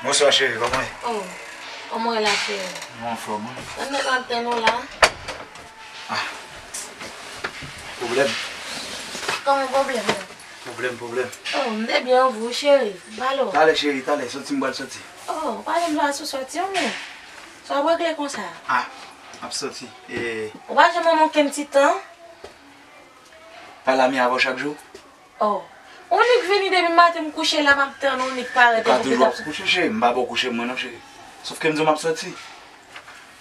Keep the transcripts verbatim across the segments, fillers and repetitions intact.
Bonswa cheri, kòman w ye? Oh, kòman w ye la cheri? Mwen anfòm wi. Mwen mèt antann ou la. Ah. Pwoblèm? Kòman pwoblèm nan? Pwoblèm, pwoblèm. Oh, m te byen, ou cheri? M pale w. Talè cheri, talè, soti m pral soti. Oh, ou pa janm di m sou soti w menm. Sa w ap regle konsa? Ah, m ap soti. E ou pa janm ban m okenn ti tan? Pa Lamia avè w chak jou? Oh. Ou nik vini depi maten m kouche la, m ap tann ou nik parèt. Ou ka toujou ap kouche cheri, m pa ba w kouche mwen non cheri. Sòf ke m di w m ap soti.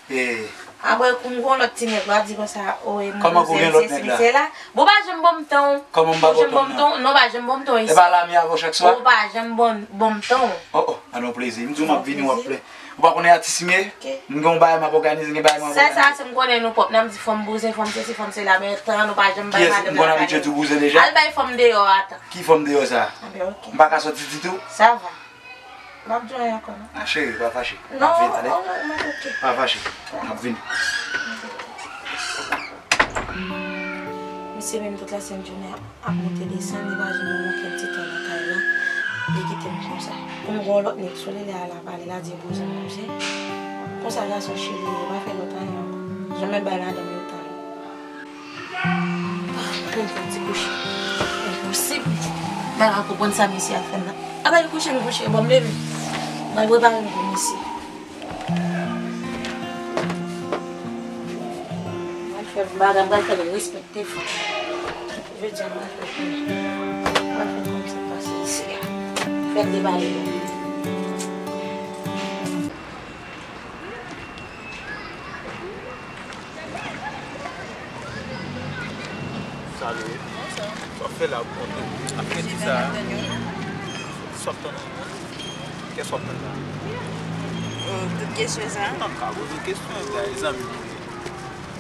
E apre kou m gon lòt ti nèg w ap di konsa, oh, e m kòman pou gen lòt nèg la? Bon, ou pa janm ban m tan w. Kòman m pa ba w tan w? Non, ou pa janm ban m tan w isi. E pa Lamia avè w chak swa? Ou pa janm ban m tan w. Oh, oh, an non plezi. M di w m ap vini w ap plen. Ou pa konnen atis m ye? M gen yon bagay m ap òganize, gen bagay m ap òganize. Sèl sa, se m konnen nou pwòp, n ap di fò m bouzen, fò m sesi, fò m sela, men tan nou pa janm bay madanm la. Kiyès m konn abitye tou bouzen deja? Al bay fò m deyò a tan. Ki fò m deyò sa? M pa ka soti ditou? Sa va. M ap di w anyen ankò non. Ah cheri, pa fache. M ap vin, tande? Pa fache. M ap vin. Misye menm tout lasent jounen ap monte desann, li pa janm ban m okenn ti tan nan kay la. Li kite m konsa. Kou m gon lòt nèg sou li, lè a l ap pale, l a di e bouzen m bouzen. Konsa gason cheri ye, pa fè lòt anyen ankò. Janm bay madanm yo tan yo. Ah, mwen fè ti kouche. Enposib. Mwen pa konprann sa misye ap fè m nan. A bay kouche m kouche, bon m leve. Mwen prepare m pou misye. Mwen fè bagay, mwen fè l respekte fanm. Jodi a mwen fè l konnen. Mwen fè l konn sa k pase isi a. Fè l debale. Salye. Bonswa. Sa w ap fè la pou konte? Ap fè kisa? Sa w ap tann? Kiyès w ap tann la? Oh, tout kesyon sa? Non, m ka poze w kesyon, gade zanmi m ou ye.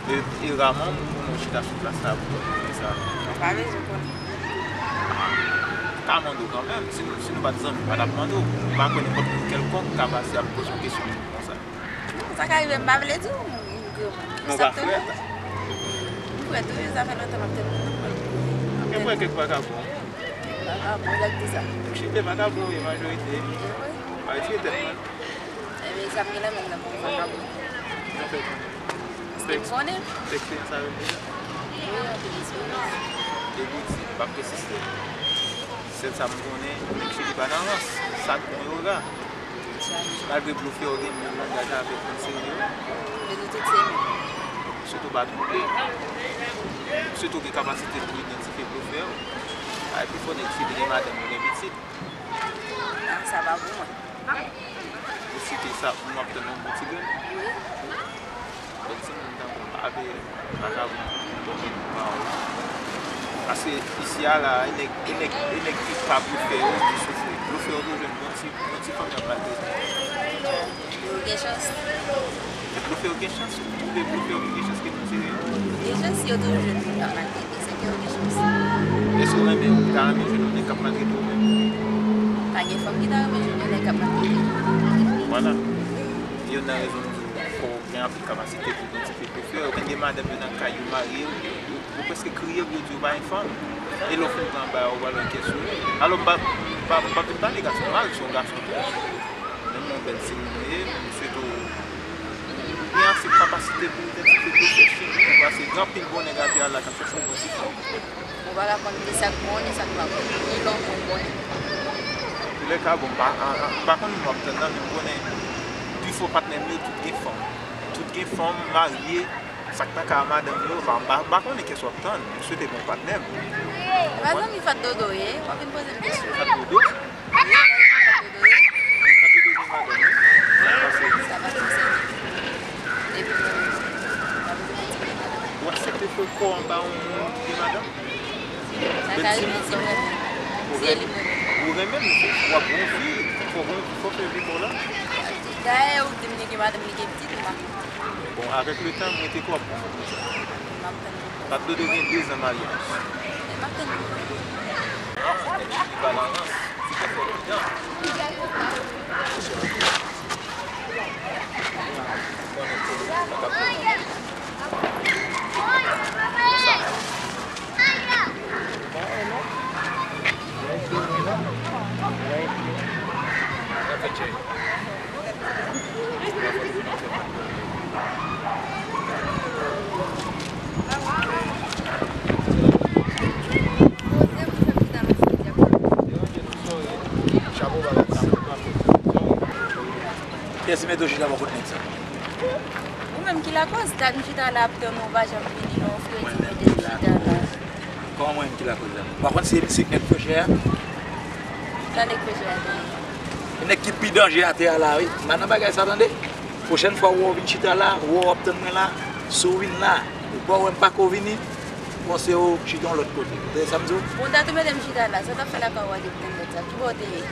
E, e raman m konnen w chita sou plas la pou w fè sa. Ou pa bezwen konnen. M ka mande w kanmenm. Si nou, si nou pa t zanmi, m pa t ap mande w. M pa kwè nenpòt moun kèlkonk ka pase ap poze w kesyon konsa. Non, sa ka rive, m pa vle di w, m, m granmoun. Men w pa frèt? M frèt wi, sa fè lontan m ap tann moun. Gen pwen kèk vakabon. Kèk vakabon, sa k di sa? Chite vakabon, wi, majorite. Wi. Pa retire tèt mwen. Ebyen, sa m gen nan men m nan, bon, vakabon. Sa fè konnen. Èske m konnen? Eksperyans avè l deja? Wi, anpil eksperyans. Debouti, m p ap pèsiste. Sèl sa m konnen, nèg Chili pa nan rans. Sa k bon yo ra. Malgre blofè yo gen menm langaj avèk moun serye yo. Yo di tout se menm. Sitou pa twonpe. Sitou gen kapasite pou idantifye blofè yo. Ay, pifò nèg Chili gen madanm yo gen pitit. Ah, sa pa pou mwen. Ou site sa, m ap tann yon bon ti grenn. Wi. Bèl timoun tankou m pa vle vakabon pou m pòte pou pawòl. Paske isi a la, e nèg, e nèg, e nèg ki pa blofè yo ki soufri. Blofè yo toujou jwenn bon ti, bon ti fanm y ap maltrete. Yo gen chans. Blofè yo gen chans, ou twouve blofè yo gen chans ke moun serye yo? Gen chans, yo toujou jwenn moun k ap maltrete, se ke yo gen chans. Èske ou renmen, ou ta renmen jwenn yon nèg k ap maltrete ou menm? Pa gen fanm ki ta renmen jwenn yon nèg k ap maltrete. Vwala. Youn nan rezon m di w fò w gen anpil kapasite pou idantifye blofè yo. Konbyen madanm yo nan kay yo marye, yo, yo, yo prèske kriye pou yo di yo pa gen fanm. E lè w fin pran anba yo, yo pral wè kiyès ou ye. Alò, m pa, m pa, m pa vin pale gason mal, se yon gason tou. Men m yon bèl timoun mwen ye, m swete w gen ase kapasite pou w idantifye blofè chimik yo, paske gen anpil bon nèg atè a la k ap chèche yon bon ti fanm. Ou pa ka konn ni sa k bon, ni sa k pa bon, ni lè w konn konnen. Antoulèka, bon, m pa, a, a, m pa konn moun w ap tann nan, men m konnen pifò patnè m yo, tout gen fanm. Tout gen fanm, marye, sa k nan kay a madanm yo, m pa, m pa, m pa konnen kiyès w ap tann. M swete bon patnè m. Ou pa zanmi Fat Dodo ye, w ap vin poze m kesyon. Fat Dodo? Wi, w ap vin Fat Dodo ye. Fat Dodo gen madanm, wi. Sa k pase? Sa pa konsène m. Depi mwen menm, m pa bezwen pati gen madanm. Ou aksepte fè kò w anba yon moun ki gen madanm? Sa ka rive si m renmen l. Si e li m renmen. Ou renmen l, men fò w ap gon vi, fò w gon vi, fò w fè vi pa w la. Dayè, ou di m li gen madanm, li gen pitit, m pa konn. Bon, avèk letan, mwen te kwè w ap konprann konsa. M ap tann pou konprann. Fat Dodo gen dezan maryaj. Men m ap tann pou konprann. Nèg ki pa nan rans, se te fò pridan. Konnen ke sa k ap fèt. Konsa. Bon, e non. Si mete w chita bò kot nèg sa. Ou menm ki lakòz, dat m chita la ap tann ou, ou pa janm vini, non, fredi, mete m chita la. Kòman mwen menm ki lakòz la? Ou pa konn se, se nèg frechè a? Sa nèg frechè a te ye? Nèg ki pi danje atè a la, wi. M pa nan bagay sa, tande. Pwochèn fwa ou wè w vin chita la, ou wè w ap tann mwen la, si w vin la, ou pa wè m pako vini, panse w chita yon lòt kote. Ou tande sa m di w? Bon, dat ou mete m chita la, sa w t ap fè lakay ou a depi tann lòt sa? Ki bò w te ye?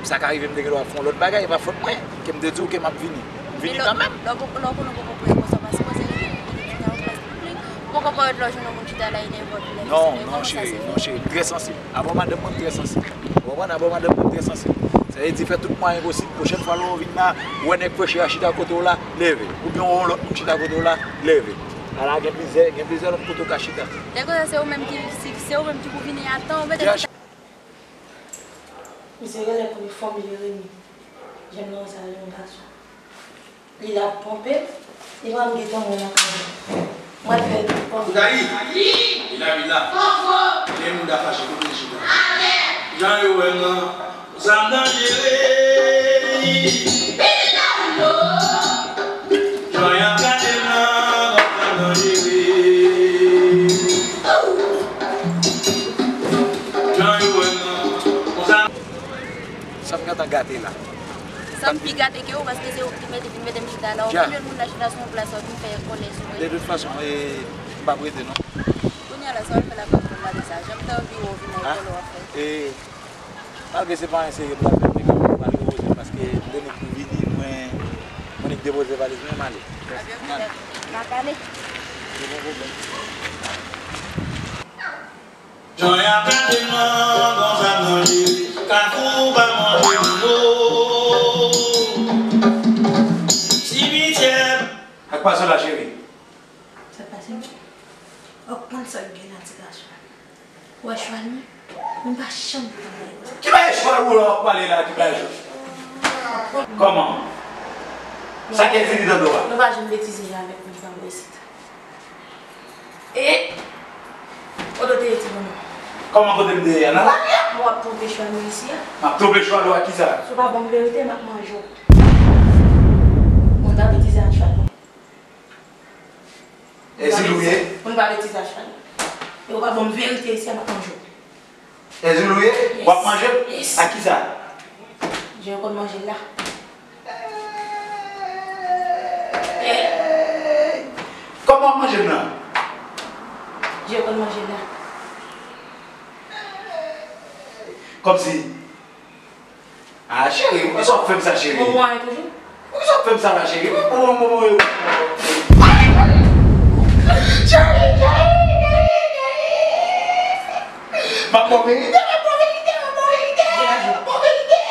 Sa ka rive m te gen dwa fè yon lòt bagay, e pa fòt mwen, ke m te di w ke m ap vini. M vini kanmenm. Lè w poko, lè w konnen w poko prè konsa, pa sipoze rete pou w vini chita yon plas piblik. Ou poko parèt lè w jwenn yon moun chita la, e nenpòt lè. Non, non, cheri, non, cheri, m trè sansib. Avè w madanm mwen, m trè sansib. Ou konprann? Avè w madanm mwen, m trè sansib. Sa vle di, fè tout mwayen posib, pwochèn fwa lè w vin la, ou wè nèg frechè a chita kote w la, leve. Oubyen w wè yon lòt moun chita kote w la, leve. Ala, gen plizyè, gen plizyè lòt kote w ka chita. Lè konsa, se ou menm ki, si se ou menm ki pou vini a tan, ou mete chita. Misye genlè konn fanmi l reyini. Jèn nan sa yon gason. Li la ap ponpe, li pral gentan mwen nan kay la. Mwen fè l ponpe. Ou ta ri? Li la, li la. Men moun ta fache, kote l chita? Jan yo wè m nan, zam danjere. Jan y ap gade m nan, zam danjere. Jan yo wè m nan, konsa. Sa m gentan gate la. Sa m pi gate ke ou, paske se ou ki mete, vin mete m chita la. Ou vin jwenn moun nan chita sou yon plas, ou vin fè kòlè sou mwen. De tout fason, e, m p ap rete, non. Kounye a la, sa w al fè lakay moun la deja? Jan m te anvi wè w vin nan kòlè w ap fè. E, malgre se pa anyen serye m t ap fè, men kanmenm, m al repoze m, paske m te nèk pou vini, mwen, mwen nèk depoze valiz mwen, m ale. Ebyen, m ale. M ap ale. Yo, bon pwoblèm. Jan y ap gade m nan, gon zam nan jere, Kafou pa manje moun, o. Simityè. Sa k pase w la, cheri? Sa k pase m? Ou konn sa k gen la, ti gason. Ou wè chwal mwen? Mwen pa janm pale. Ki bagay chwal ou la w ap pale la, ki bagay chwal? Kòman? Sa ki egzibit anndan w la? Nou pa janm betize avèk mwen, pa mwen isit. E kote w te ye, ti bonm? Kòman kote m te ye a? Nan lari a? Bon, w ap twonpe chwal mwen isi a. M ap twonpe chwal ou ak kisa? Si w pa ban m verite, m ap manje w. Bon, w ta betize ak chwal mwen. E zil ou ye? Moun pa betize ak chwal mwen. E w pa ban m verite isi a, m ap manje w. E zil ou ye? Yes. W ap manje l? Yes. Ak kisa? Je konn manje l la. Kòman w ap manje m nan? Je konn manje l la. Kòmsi. Ah, cheri, poukisa w ap fè m sa, cheri? Bon, mwen toujou. Poukisa w ap fè m sa la, cheri? Bon, bon, bon, bon, bon. Cheri, cheri, cheri, cheri. M ap ba w verite, m ap ba w verite, m ap ba w verite, m ap ba w verite.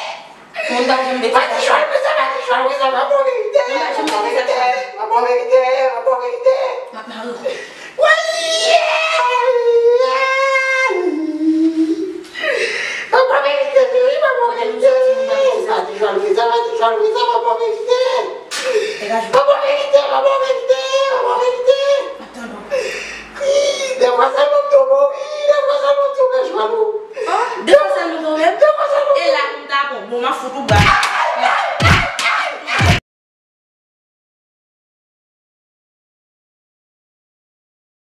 Moun pa janm mete sa. Pati chwal, pati chwal, pati chwal, m ap ba w verite, m ap ba w verite, m ap ba w verite, m ap ba w verite. M ap mare w. Woy! Papa verite, cheri, papa verite. Pati chwal, pati chwal, papa verite. Papa verite, papa verite, papa verite. Ii, dèfwa sèlman m tonbe, ii, dèfwa sèlman m tonbe, chwal ou. Dèfwa sèlman m tonbe? Dèfwa sèlman m tonbe. E la pou m ta bon, bon, m ap fout ou bal.